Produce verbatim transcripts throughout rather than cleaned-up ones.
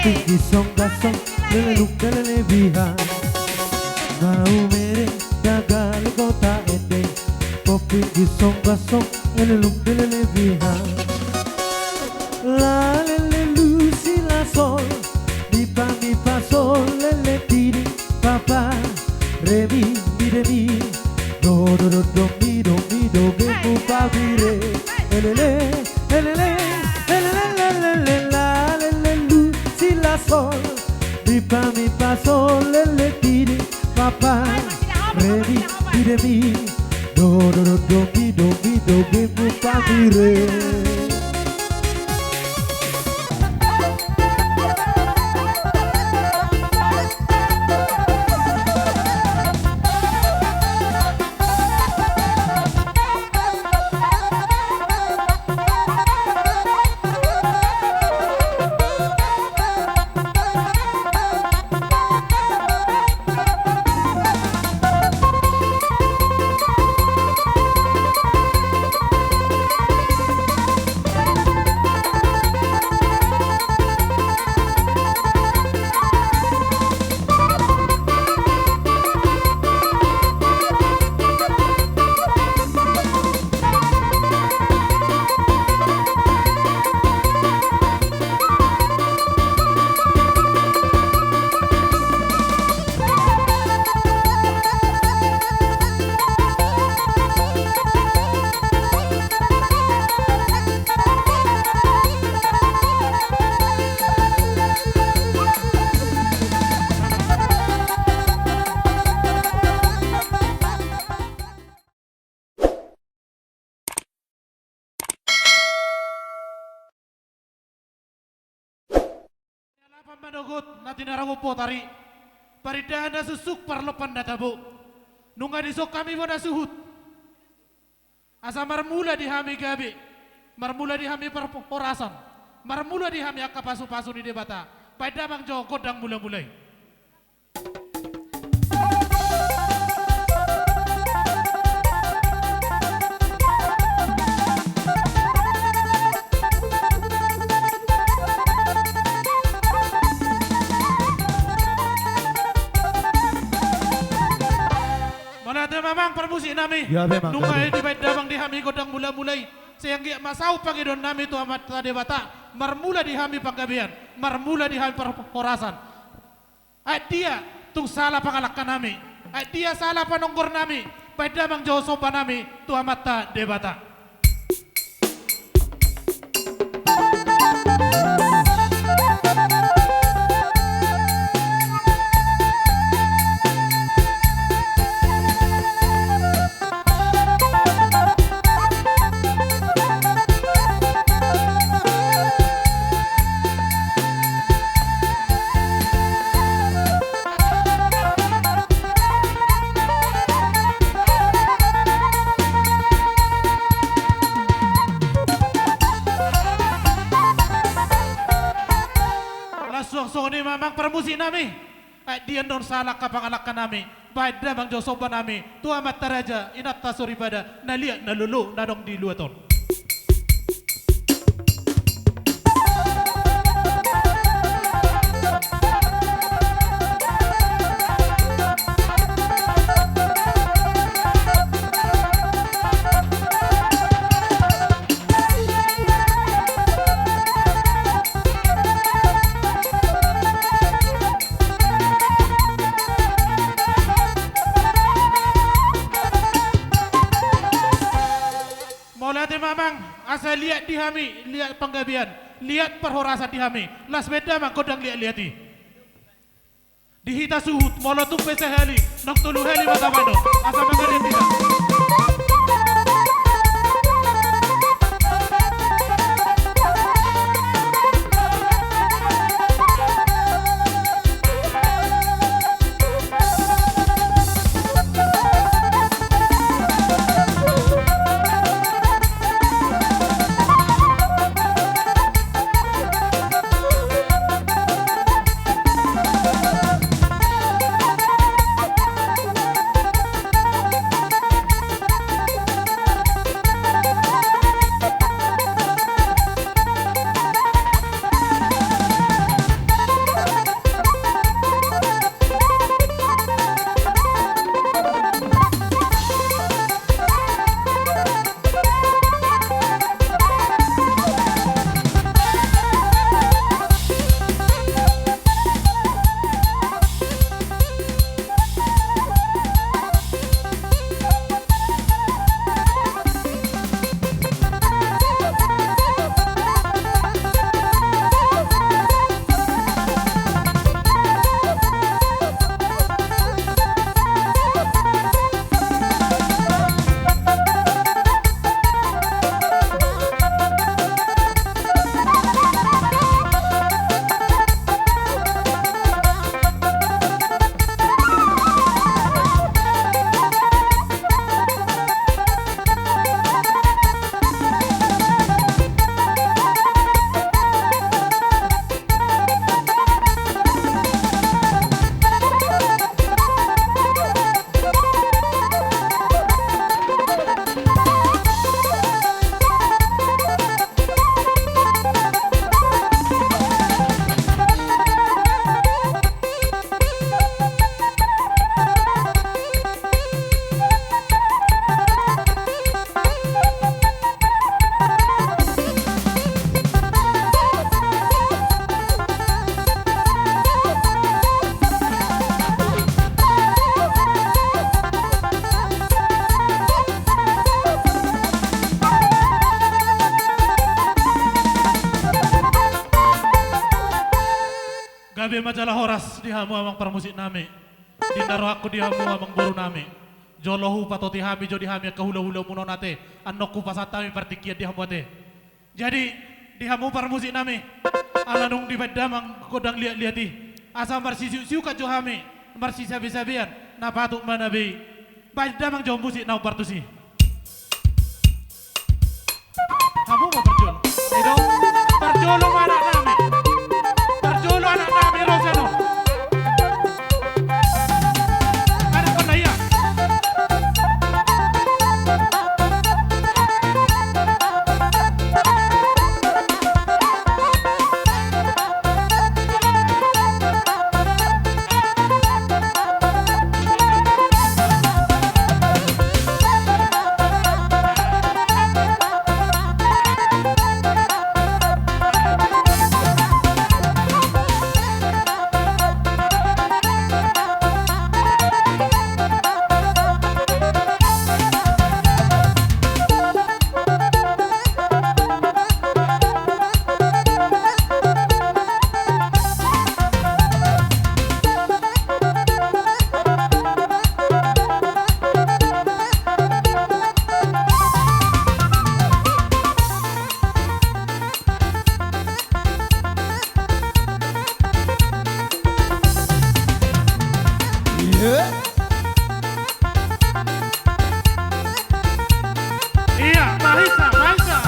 Pinggi song gasong, lelelung lelele biha. Maumere, Tagalog Kota Ende. Pinggi song gasong, lelelung lelele biha. La lelelu si la sol, mi pa mi pa sol, lele ti di pa pa, re mi mi re mi, do do do do mi do mi do ge mu pa mi re. Elele, elele, elele, elele, la lelelu si la sol, mi pa mi pa sol, lele ti di pa pa, re mi mi re mi, do do do do mi do mi do ge mu pa mi re. Lapan manogot na tinarangop botari, parindahan na suksuk, parlompan na tabo. Nunga dison hami bona suhut. Asa marmula di hami gabe, marmula di hami parhorasan, marmula di hami angka pasupasu ni Debata. Baen damang jo gondang mulamula i. Mauliate ma amang parmusik nami. Nunga i dibaen damang di hami gondang mulamula i. Sai anggiat ma saut pangidoan nami tu Amanta Debata, marmula di hami panggabean, marmula di hami parhorasan. Aek dia tung sala pangalangka nami, aek dia sala panonggor nami, baen damang jo somba nami tu Amanta Debata. Laos suang songon i ma amang parmusik nami. Aek dia annon sala angka pangalangka nami, baen damang jo somba nami tu amanta raja, inanta soripada, na liat na lolo na adong di luat on. Mauliate ma amang, asa liat di hami, liat panggabean, liat parhorasan di hami, laos baen damang gondang liat-liat i. Di hita suhut, molo tung pe sahali, nang tolu hali ma tabaen on, asa mangaliat hita. Gabe ma jala horas di hamu amang parmusik nami. Di na rohangku di hamu amang boru nami. Jolo hupatoti hami jo di hami angka hula-hula muna on ate. Annon hupasahat hami partingkian di hamu ate. Jadi, di hamu parmusik nami, ala dung dibaen damang gondang liat-liat i, asa marsisiuk-siukan jo hami, marsisabe-sabean, na patut ma na be i. Baen damang jo musik na hombar tusi. Hamu ma parjolo. Edo, parjolo ma anak nami. Parjolo anak nami, ro sian on. Anak kona ia. Iya, mahisa, mahisa.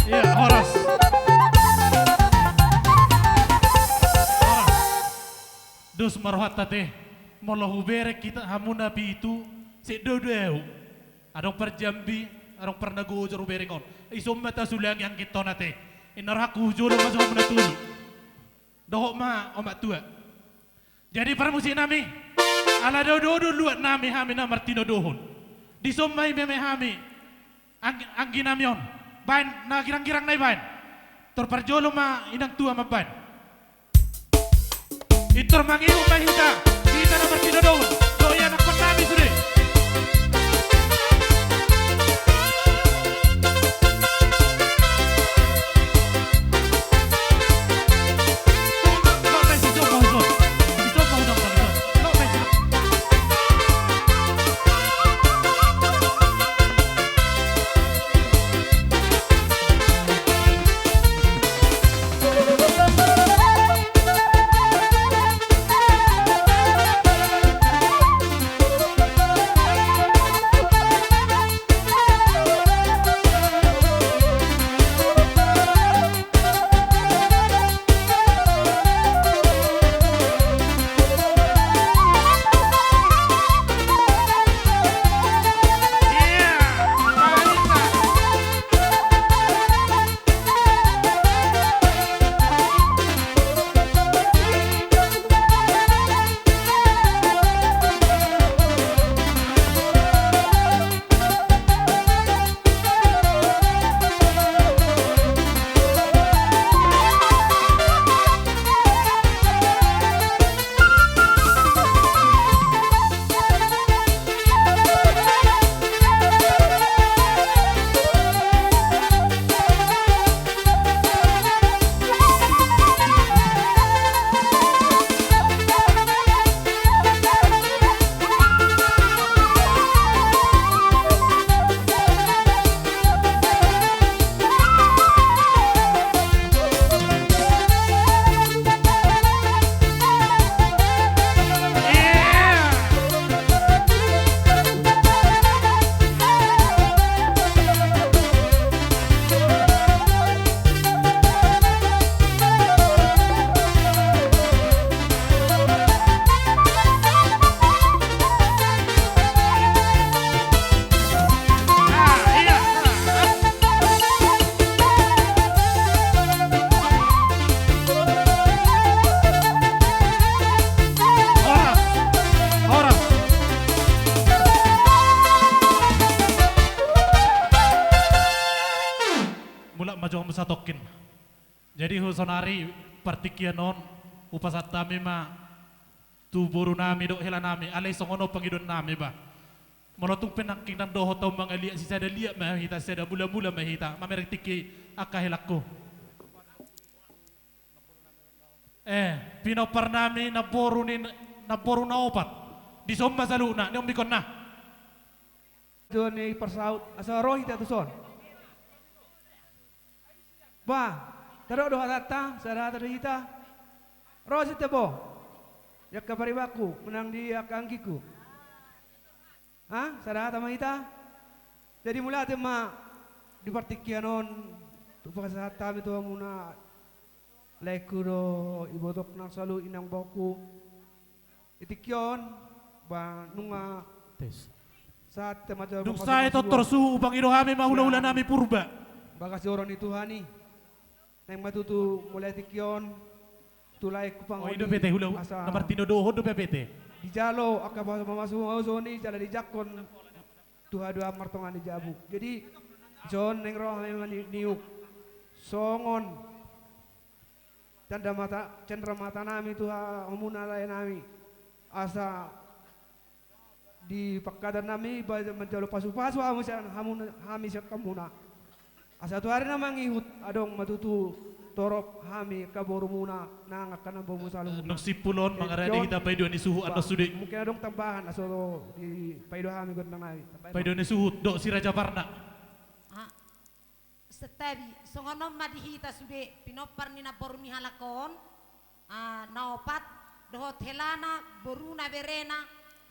Iya, horas. Horas. Dos ma rohanta ate, molo hubereng hita hamu na pitu, seng dao do au. Adong par Jambi, adong par na gojor hubereng on. Dison ma tasulangi anggiat on ate. Inna rohangku jolo ma jo hamu na tolu. Dohot ma omak tua. Jadi parmusik nami, ala dao do luat nami hami na martinodohon. Dison ma i meme hami, anggi, anggi nami on. Baen, na girang-girang na i baen. Tor parjolo ma inang tua mambaen. Pintor mangihut ma hita, hita na martinodohon, dohot ianakhon nami sude. Ma jo hamu satongkin. Jadi, sonari partingkian on hupasahat hami ma tu boru nami dohot hela nami, alai songon on pangidoan nami, bah. Molo tung pe nangkin ndang dohot hamu mangaliat, sisada liat ma hita, sisada mula-mula ma hita, mamereng tingki angka helangku. Eh, pinompar nami, namboru ni, namboru na opat. Dison ma saluhutna, ni ombikon na. Tuan ni parsaut, asa ro hita tuson. Bah, tadok do hatanta, sada hata do hita. Ro sitebo. Di angka paribanku, manang di angka anggingku. Ha? Sada hata ma hita. Jadi mauliate ma di partingkian on, tu pasahat hami tu hamuna, laengku do ibotok nang salu inang boku. Di tingki on, ba, nunga Tes. Sahat ma jo. Dung sae tontor suhut, hupangido hami ma hula-hula nami Purba. Bagas joro ni Tuhan i. Naeng ma tutu mulai tingki on, tu laengku pangomo. Oh, i do pete hula, asa na martinodohon do pete. Dijalo angka pamasu-, pamasu-, pamasu-, ni jala dijangkon tu haduan martonga ni jabu. Jadi, dison naeng ro hami maniuk. Songon candra mata, candra mata nami tu ha-, hamuna lae nami. Asa di pangkataion nami, ba manjalo pasu-pasu hamu sian hamu, hami sian hamuna. Asa tu ari na mangihut adong ma tutu torop hami angka borumuna nang angka namboru saluhutna. Dung simpul on, mangarade hita paidua ni suhut, annon sude. Mungkin adong tambahan, asa dipaido hami gondang nami. Paidua ni suhut, dohot si Raja Parna. Ah. Santabi, songon on ma di hita sude, pinompar ni namboru ni halak on, ah, na opat, dohot helana, boruna, berena,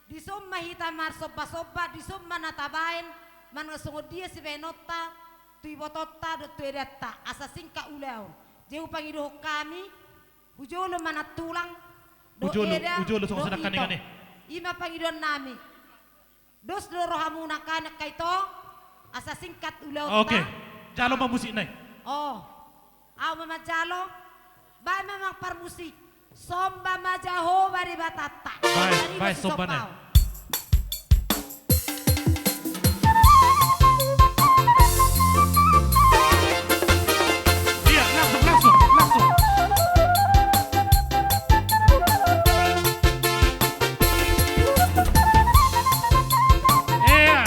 dison ma hita marsomba-somba, dison ma na tabaen, manang songon dia sibaenonta, tu ibotonta, dohot tu edatta, asa singkat ulaon. Jadi hupangidohon hami, hujolo ma nantulang, dohot eda, hujolo, hujolo songon eda, songon ito. I ma pangidoan nami. Dos do rohamuna angka ina angka ito, asa singkat ulaonta. Oke. Jalo ma musikna i. Oh. Au ma manjalo. Baen ma amang parmusik. Somba ma Jahowa Debatanta. Baen, baen somba na i. Iya, langsung, langsung, langsung. Iya.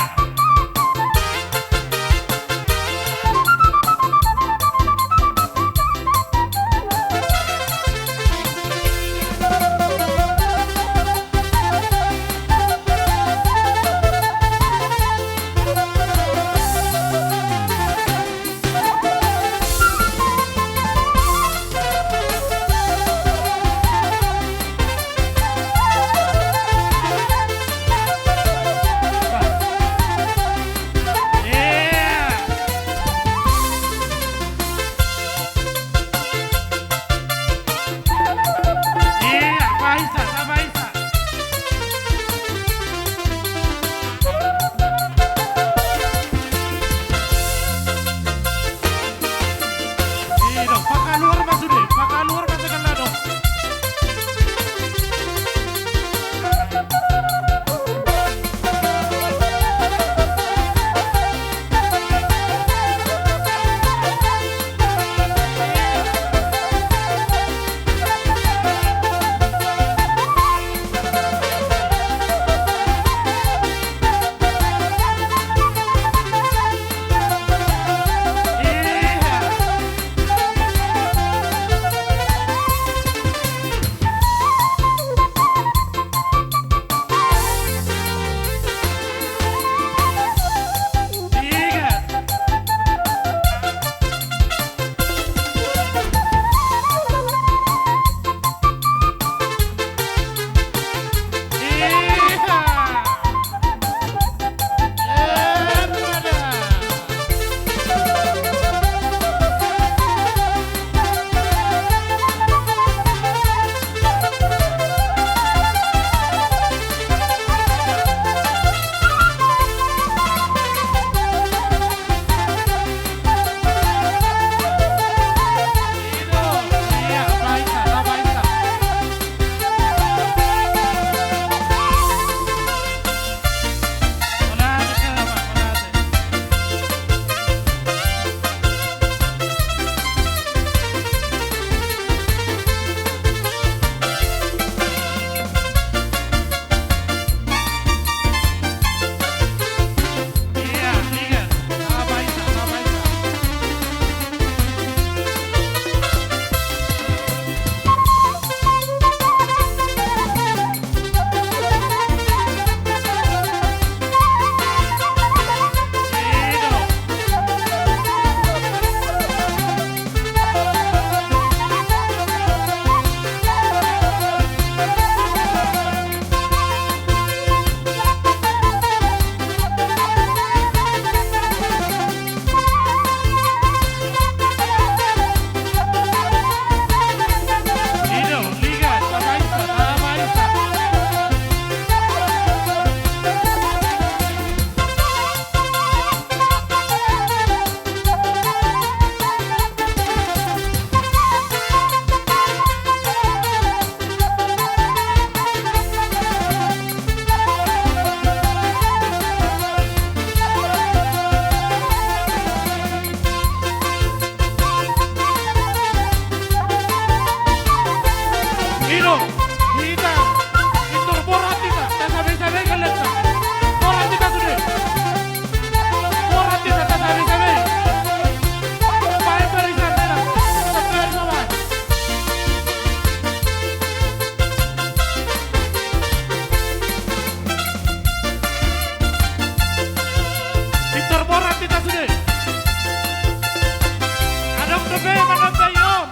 Be manambai on.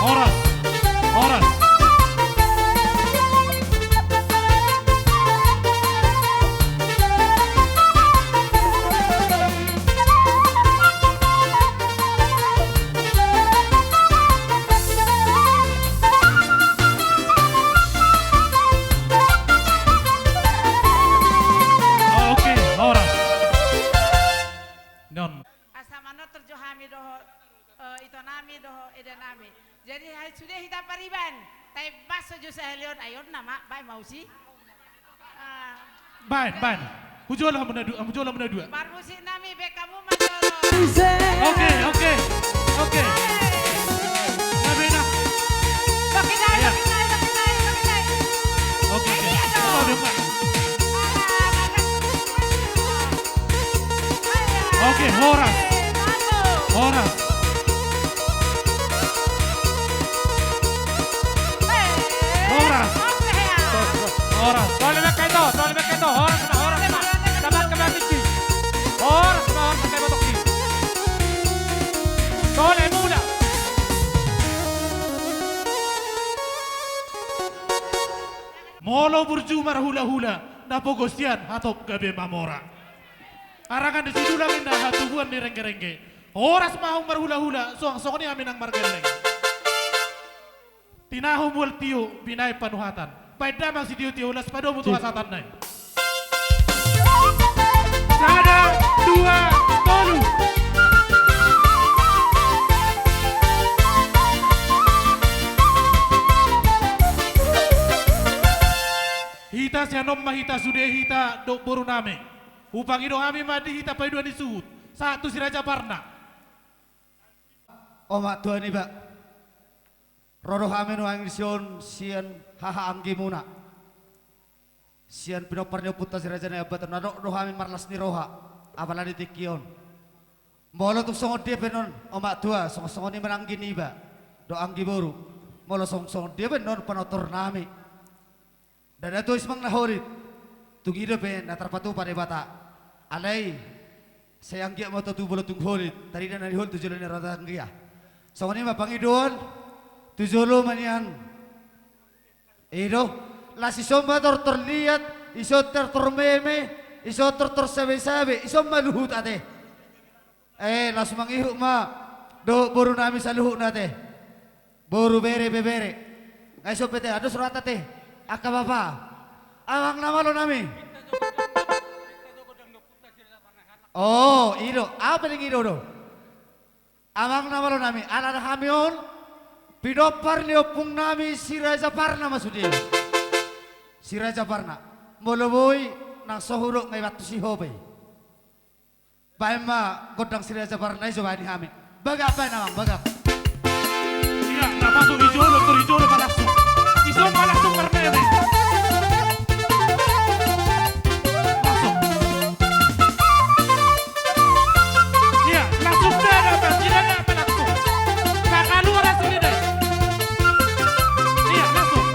Horas. Horas. Oke, horas. Non. Asa manortor jo hami dohot, eh, itonami dohot edanami. Jadi, hai sude hita pariban. Tahe baso jo sahali on, ai on nama, baen ma usi. Ah. Baen, baen. Hujolo hamu na dua, hujolo hamu na dua. Parmusik nami, baen hamu ma jolo. Oke, oke, oke. Hei. Gabe na. Bagi nai, iya, bagi nai, bagi nai, bagi nai. Oke, oke. Iya dong. Oke, oke. Oke, horas. Horas. Horas. Horas. Tole bek ito, tole bek ito. Horas ma, horas ma. Dapat kena tinggi. Horas ma, horas ma, botok tinggi. Tole mula. Molo burju marhulahula, na pogos sian hatop gabe mamora. Arangan ni sidulang inna hatubuan ni renggerengge. Horas ma hamu marhulahula, suang songon i hami nang margelleng. Tinahu mual tio, binaen panuhatan. Baen damang sitiotio, las padomu tu hasahatanna i. Sada, dua, tolu. Hita sian on ma hita sude hita dohot borunami. Hupangido hami ma di hita paidua ni suhut. Sahat tu si Raja Parna. Omak tua niba. Ro do hami nuaeng disi on sian hahaanggimuna. Sian pinompar ni ompunta si Raja Nai Ambaton, adong do hami marlas ni roha, apala di tingki on. Molo tung songon dia pe annon, omak tua, songon-songon i ma anggi niba dohot anggi boru. Molo songon-songon dia pe annon panortor nami. Ndada tois manang na holit, tung i dope na tarpatupa Debata. Alai, Sai anggiat ma tutu molo tung holit, tarida na di holit tu jolo ni rata anggia. Songon i ma pangidoan, tu jolo ma nian. I do, las ison ma tortor liat, ison tortor meme, ison tortor sabe-sabe, ison ma luhut ate. Eh, las mangihut ma dohot boru nami saluhutna ate. Boru, bere, bebere. Nga ison pe ate, ados rohanta ate. Angka bapa. Amang na malo nami. Oh, i do. Aha pe ning i do do. Amang na malo nami, ala hami on pinompar ni ompung nami si Raja Parna ma sude. Si Raja Parna. Molo boi nang so hudok nga ibantu si ho pe. Baen ma gondang si Raja Parna i jo baen hami. Bagak baen amang, bagak. Ia, na masuk i jolo, tu i jolo ma langsung. Ison ma langsung marmeme. Masuk. Ia, langsung dah dapat, tidak dapat langsung. Maka luar asli deh. Ia, langsung.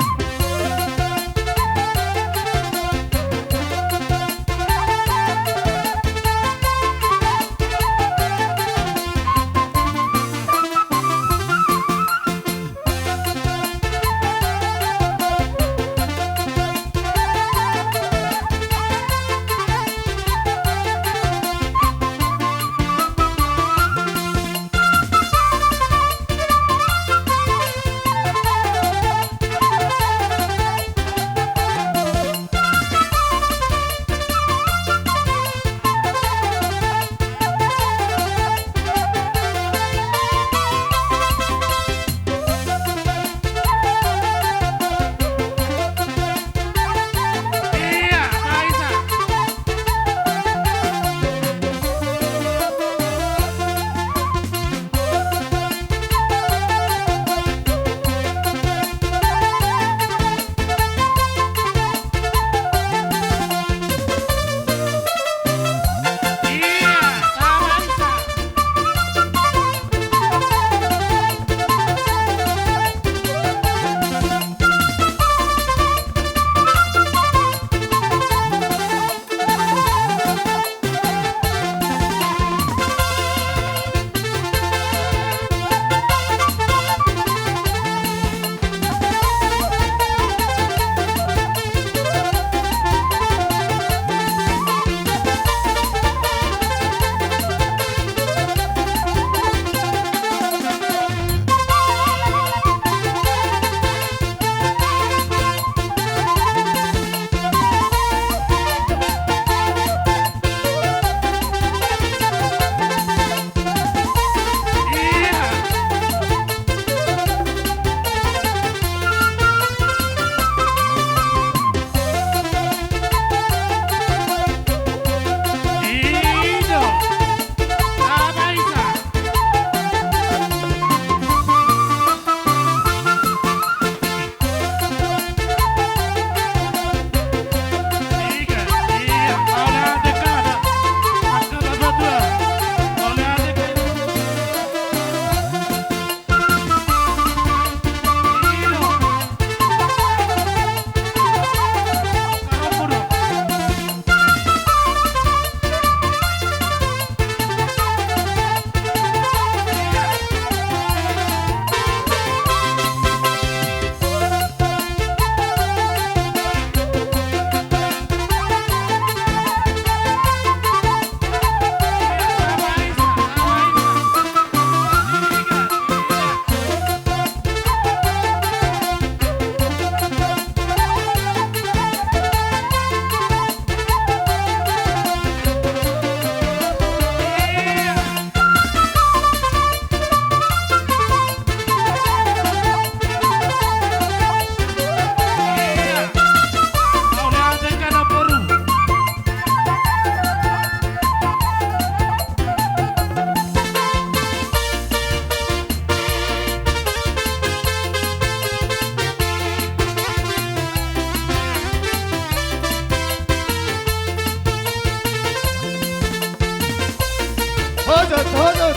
Hojot, hojot.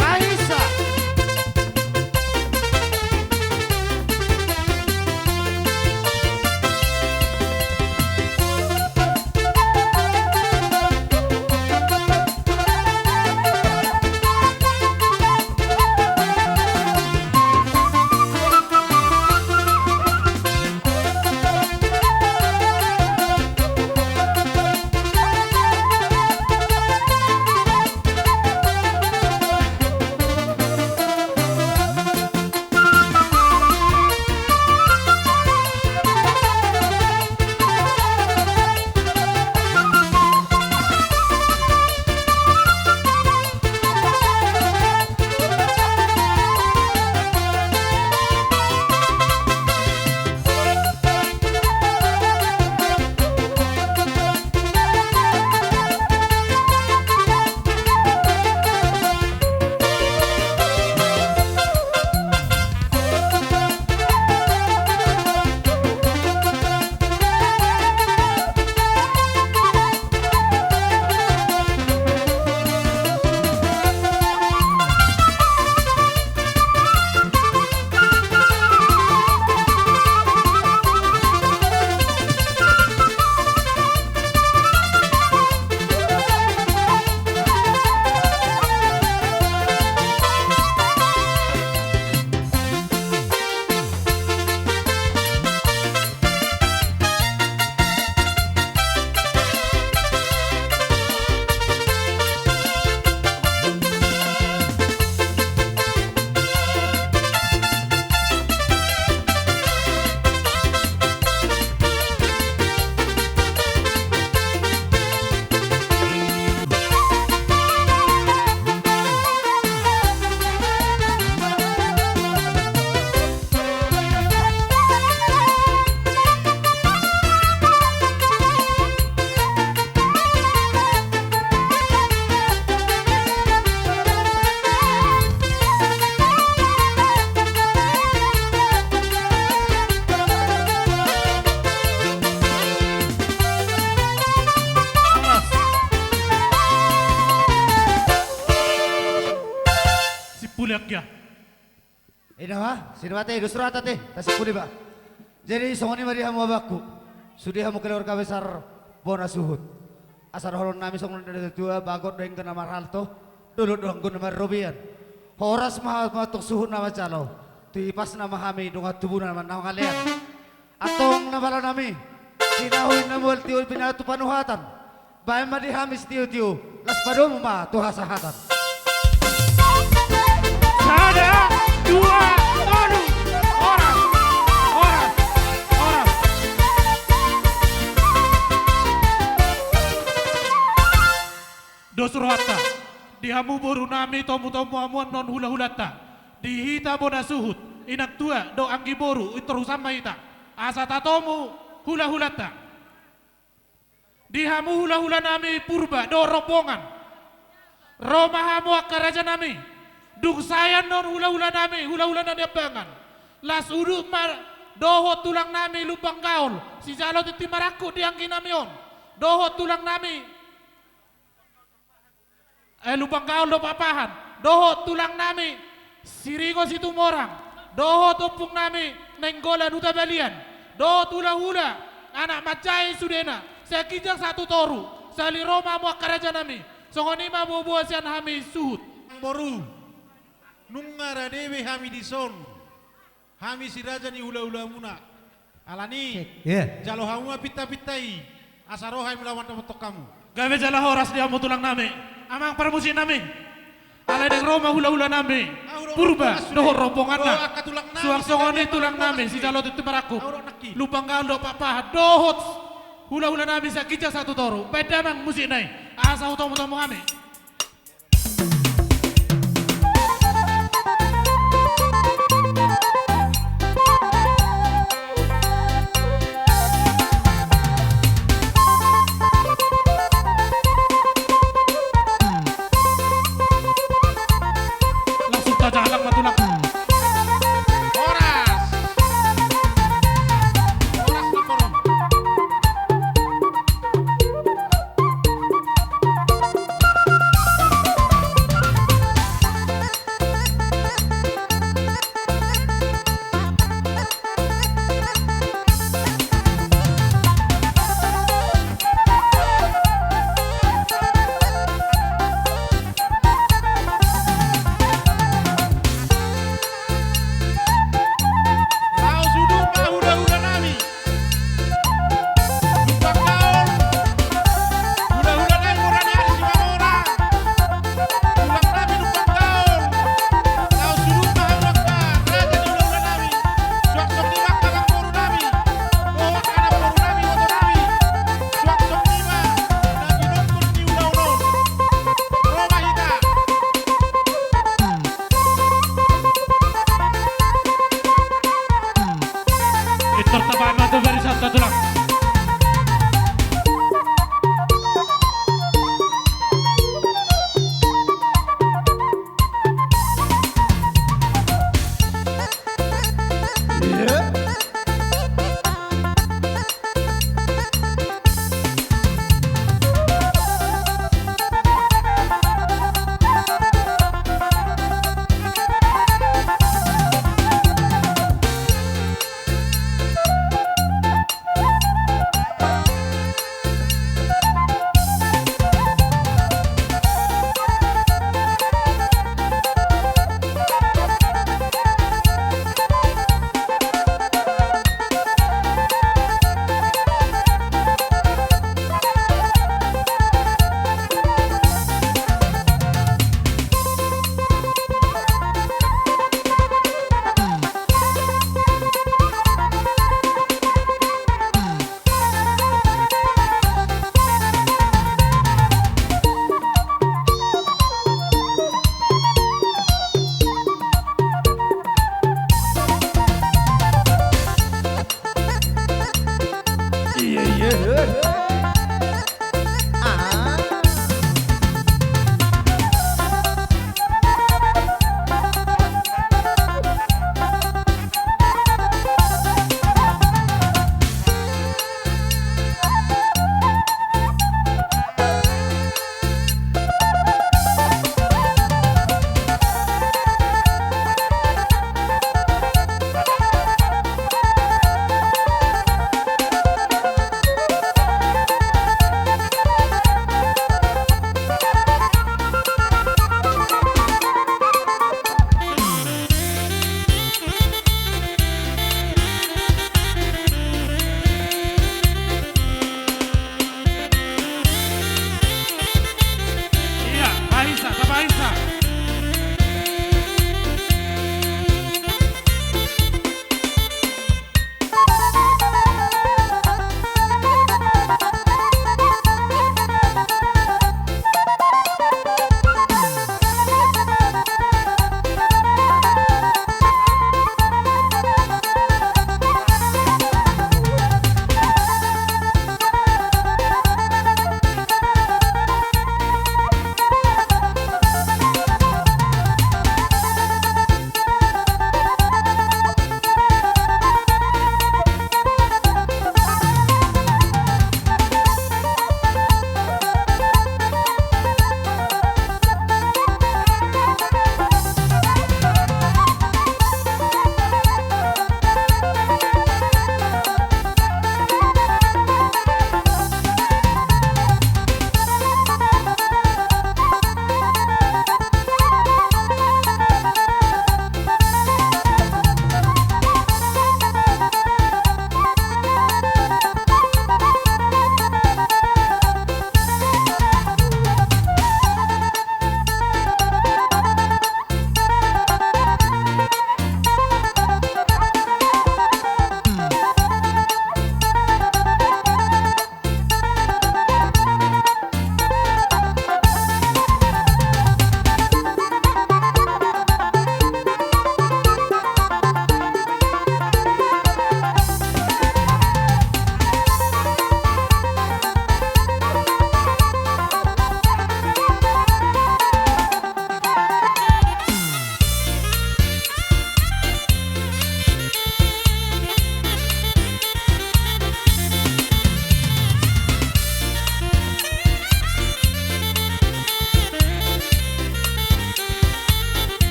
Mahisa. Ina ma, sini ma te, dos rohanta te, tasimpuli ma. Jadi songon i ma di hamu abangku, sude hamu keluarga besar bona Suhut. Asa dohonon nami songon na nidok ni natuatua, bagot do angka na marhalto, dolok do angka na marrobean. Horas ma hamu antong Suhut na manjalo, tu hipasna ma hami dongan tubuna na mangalean. Antong na pala nami, sinahui na mual tio pinatu panuhatan. Baen ma di hami sitiotio, laos padomu ma tu hasahatan. Sada, dua, tolu. Horas, horas, horas. Dos rohanta, di hamu boru nami, tomutomu hamu annon hulahulanta, di hita bona Suhut, inang tua dohot anggi boru, intor husama hita. Asa tatomu hulahulanta. Di hamu hulahula nami Purba dohot rombongan. Ro ma hamu angka raja nami. Dung sae annon hulahula nami, hulahula na niambangan, las udut ma dohot tulang nami Lumban Gaol, sijalo tintin marangkup di anggi nami on. Dohot tulang nami, eh, Lumban Gaol dohot Pakpahan, dohot tulang nami Siringo Situmorang, dohot ompung nami Nainggolan Huta Balian, dohot hulahula anak manjae sudena, sian ginjang sahat tu toru, sahali ro ma hamu angka raja nami, songon i ma boaboa sian hami Suhut. Boru, nunga rade be hami dison. Hami si raja ni hulahulamuna. Alani, cek, iya, jalo hamu ma pintapinta i, asa ro hami laho mandapothon hamu. Gabe jala horas di hamu tulang nami, amang parmusik nami. Alai dung ro ma hulahula nami, ah, ro, Purba, ro, ro, dohot rombonganna. Ro, angka tulang nami, suang songon i tulang nami, sijalo tintin marangkup. Lumban Gaol dohot Pakpahan, dohot hulahula nami sian ginjang sahat tu toru. Baen damang musikna i, asa hutomutomu hami. Langsung tajalang ma tulang. Horas. Horas, Pak Guru.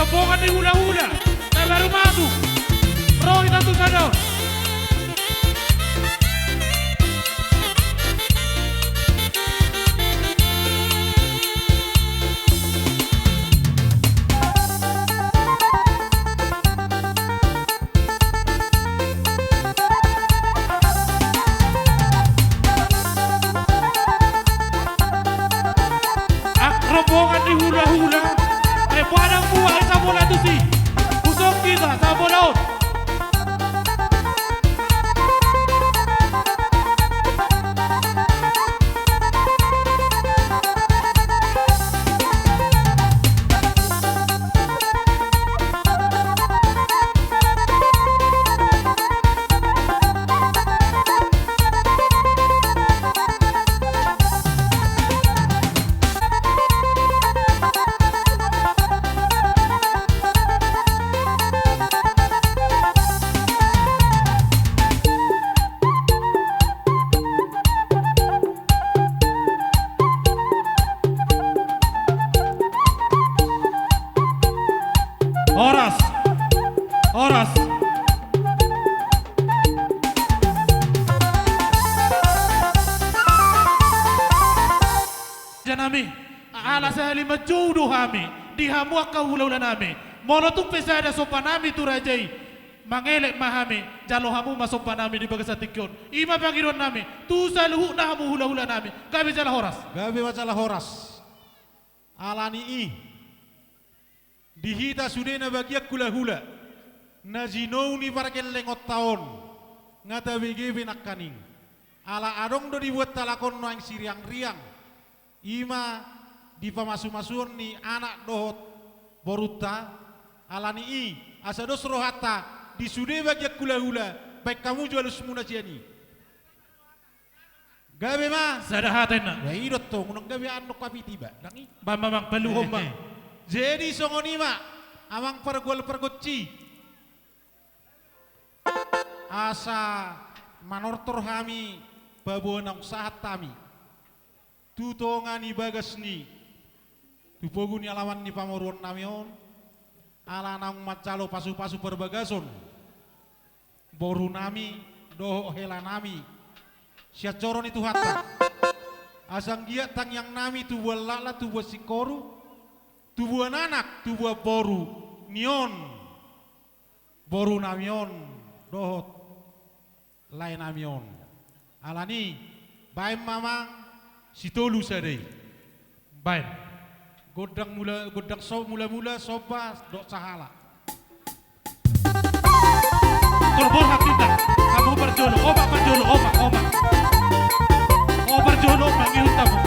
Rombongan ni hulahula na baru masuk, ro hita tu sada on. Ak rombongan ni hulahula, eh, padang buah, eh, sabola tusi. Husok hita sabola on. Horas. Horas. Raja nami, ala sahali manjou do hami di hamu angka hulahula nami. Molo tung pe sada somba nami tu raja i, mangelek ma hami, jalo hamu ma somba nami di bagasan tingki on. I ma pangidoan nami tu saluhutna hamu hulahula nami. Gabe jala horas. Gabe ma jala horas. Ala ni i, di hita sude na bagian hulahula na jinou ni pargellengonta on, nga tabege be nangkaning. Ala adong do dibuat halak on nuaeng siriangriang, i ma di pamasumasuon ni anak dohot borunta. Ala ni i, asa dos rohanta di sude bagian hulahula, baen hamu jo alusmuna sian i. Gabe ma. Sada hata inna. Ba i do tong, unang gabe andok hapiti ba, ndang i. Ba mamang paluhon ma. Jadi songon i ma, amang pargual pargonsi, asa manortor hami paboa naung sahat hami tu tonga ni bagas ni, tu pogu ni alaman ni pamoruon nami on, ala naung manjalo pasupasu parbagason boru nami dohot hela nami sian joro ni Tuhanta. Asa anggiat tangiang nami tubuan laklak, tubuan singkoru, tubuan anak, tubuan boru ni on, boru nami on dohot lae nami on. Ala ni i, baen ma amang sitolu sada i. Baen. Gondang mula, gondang so, mula-mula somba dohot sahala. Tor borhat hita. Hamu parjolo, omak parjolo, omak, omak. O parjolo, omak, ngihut hamu.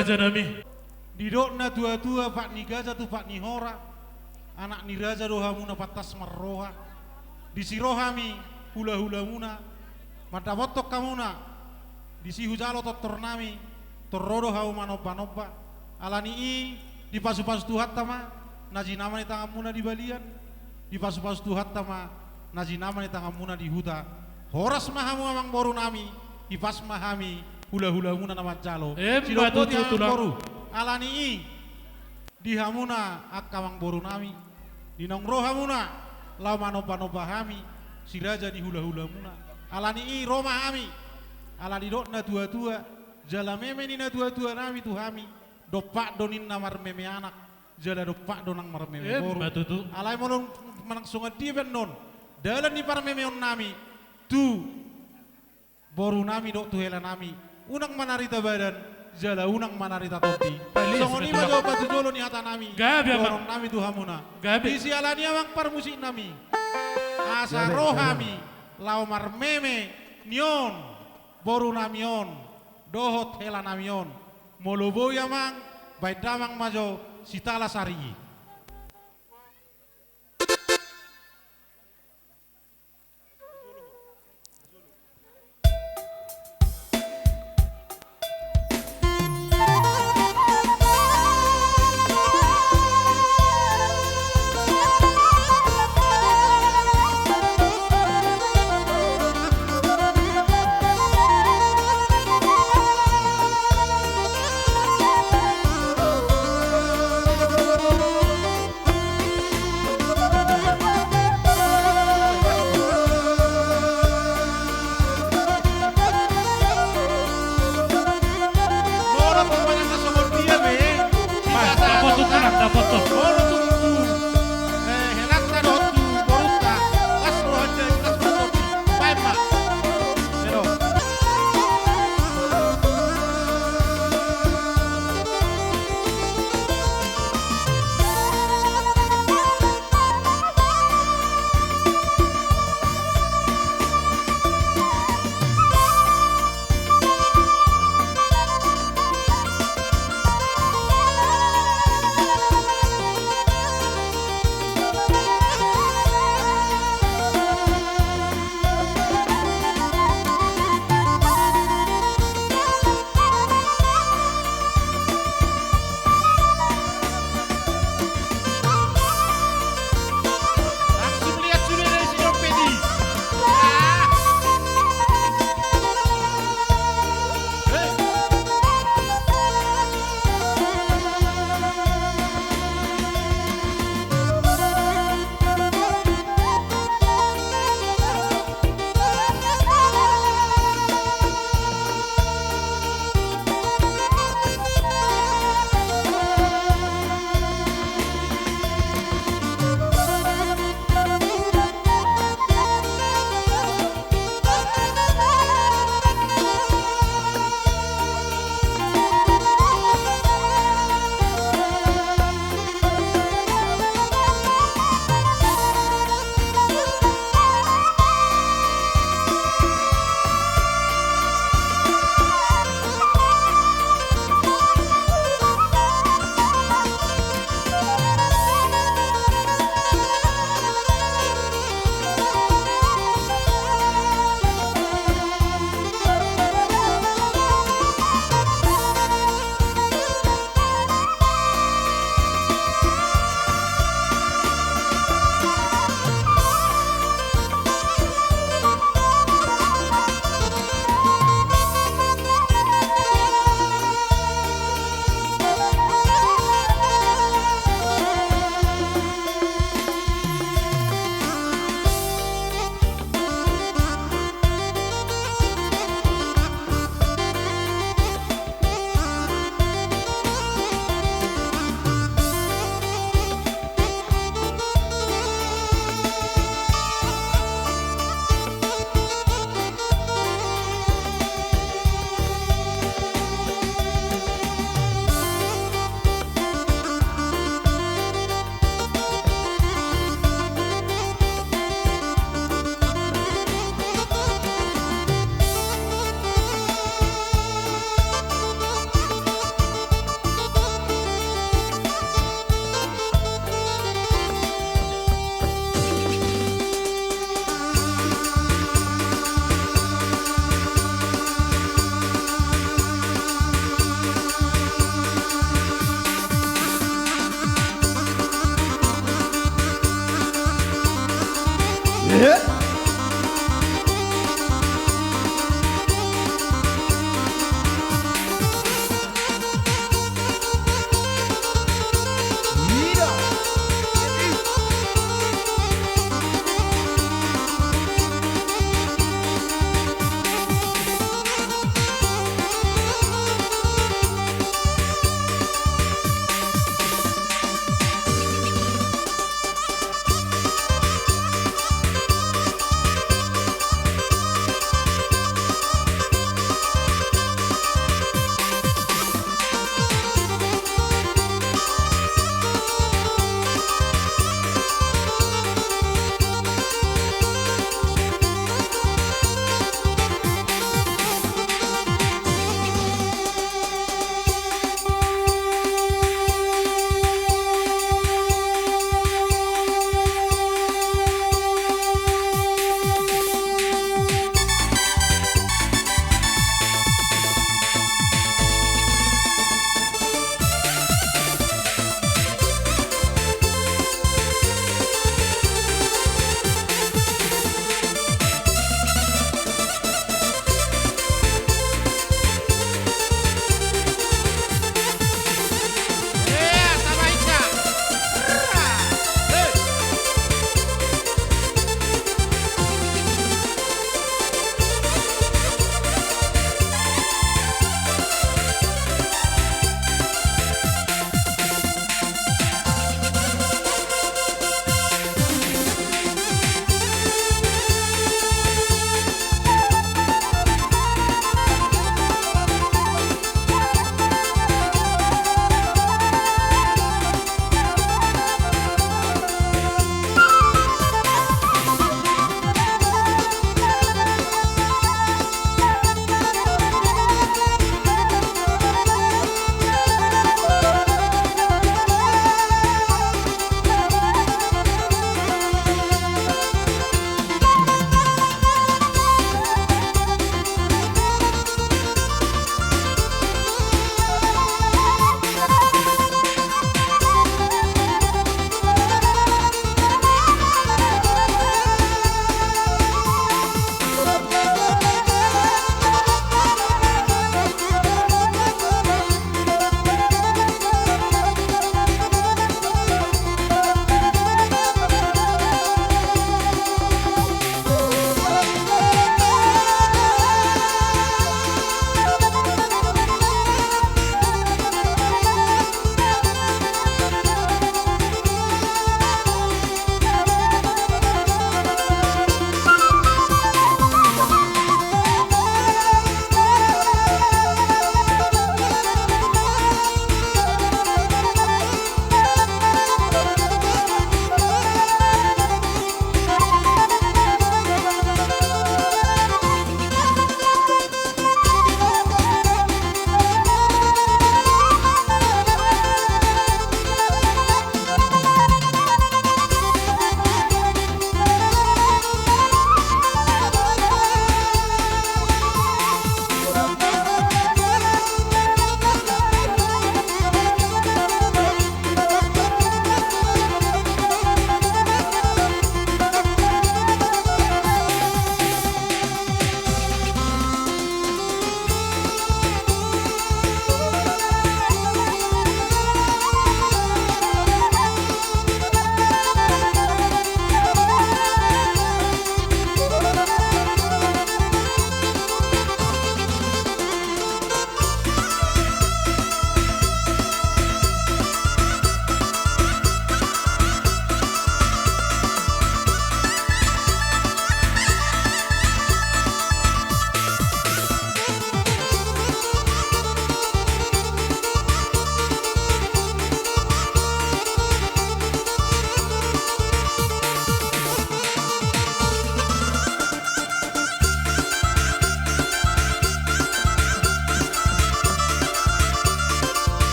Rajanami. Didok natuatua, pat ni gaja tu pat ni hora, anak ni raja do hamuna pantas marroha. Disi ro hami hulahulamuna, mandapothon hamuna, disi hujalo tortornami, tor ro do hamu manombanomba. Ala ni i, dipasupasu Tuhanta ma na jinama ni tanganmuna di balian, dipasupasu Tuhanta ma na jinama ni tanganmuna di huta. Horas ma hamu amangborunami, hipas ma hami hulahulamuna na manjalo. Emma tutu, Tulang. Sidok boti amangboru. Ala ni i, di hamuna angka amangborunami, di naung ro hamuna laho manombanomba hami, si raja ni hulahulamuna. Ala ni i ro ma hami, ala didok natuatua, jala meme ni natuatuanami tu hami, dompak do ninna marmeme anak, jala dompak do nang marmeme boru. Emma tutu. Alai molo manang songon dia pe annon dalan ni parmemeonnami tu borunami dohot tu helanami, unang manarita badan, jala unang manarita tondi. Palis. Songon i ma, betul, jo patujolo ni hatanami. Gabe, Amang. Dohononnami tu hamuna. Gabe. Disi ala ni i amang parmusiknami, asa, gabe, ro, gabe, hami laho marmeme ni on borunami on dohot helanami on. Molo boi amang, baen damang ma jo sitalas ari i.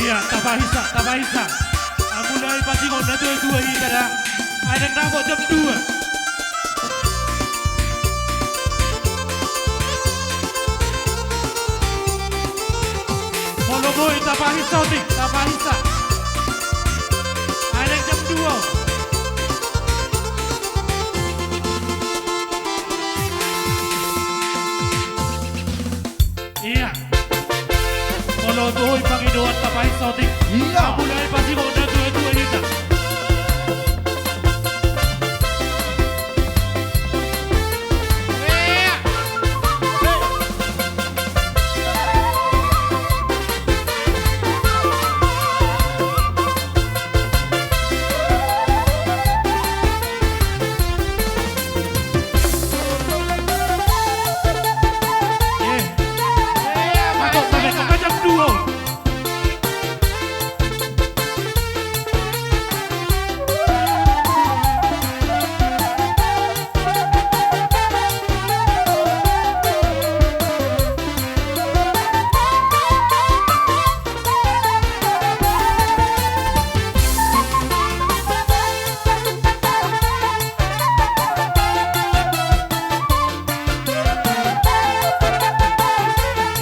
Ia, tapahinsa, tapahinsa. Mulai pasingot na tuatua hita da. Ae dang dapot jam dua. Molo boi tapahinsa otik, tapahinsa. Ae dang jam dua. Ia. Molo boi pangidoan tapahinsa otik. Ia. Mulai pasingot na tuatua hita. Ia.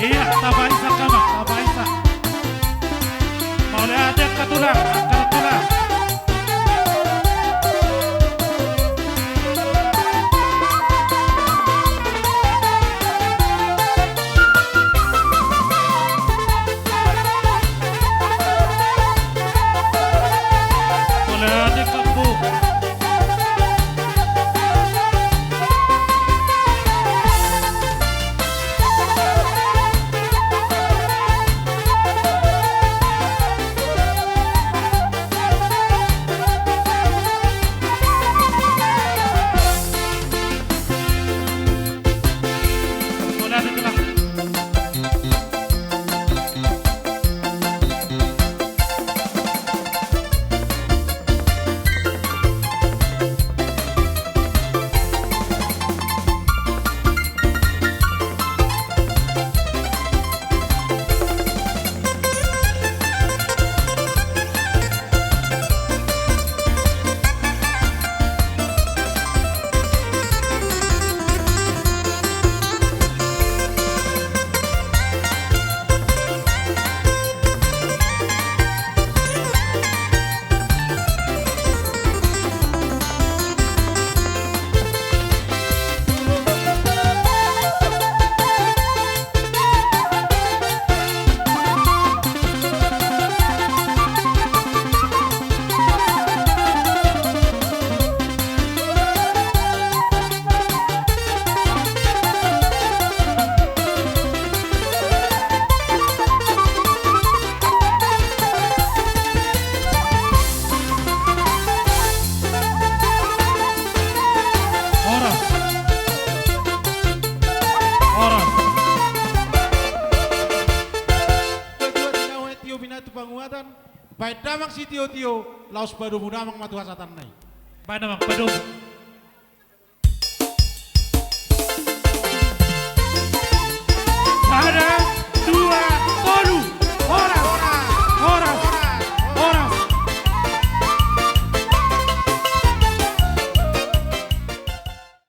Ia, tapahinsa, tapahinsa. Mauliate angka tulang, angka tulang. Mauliate angka tulang. Horas. Horas. Tio Pinatu Panguatan, baen damang sitiotio, laos padomu damang ma tu hasatanna i. Baen damang, padomu.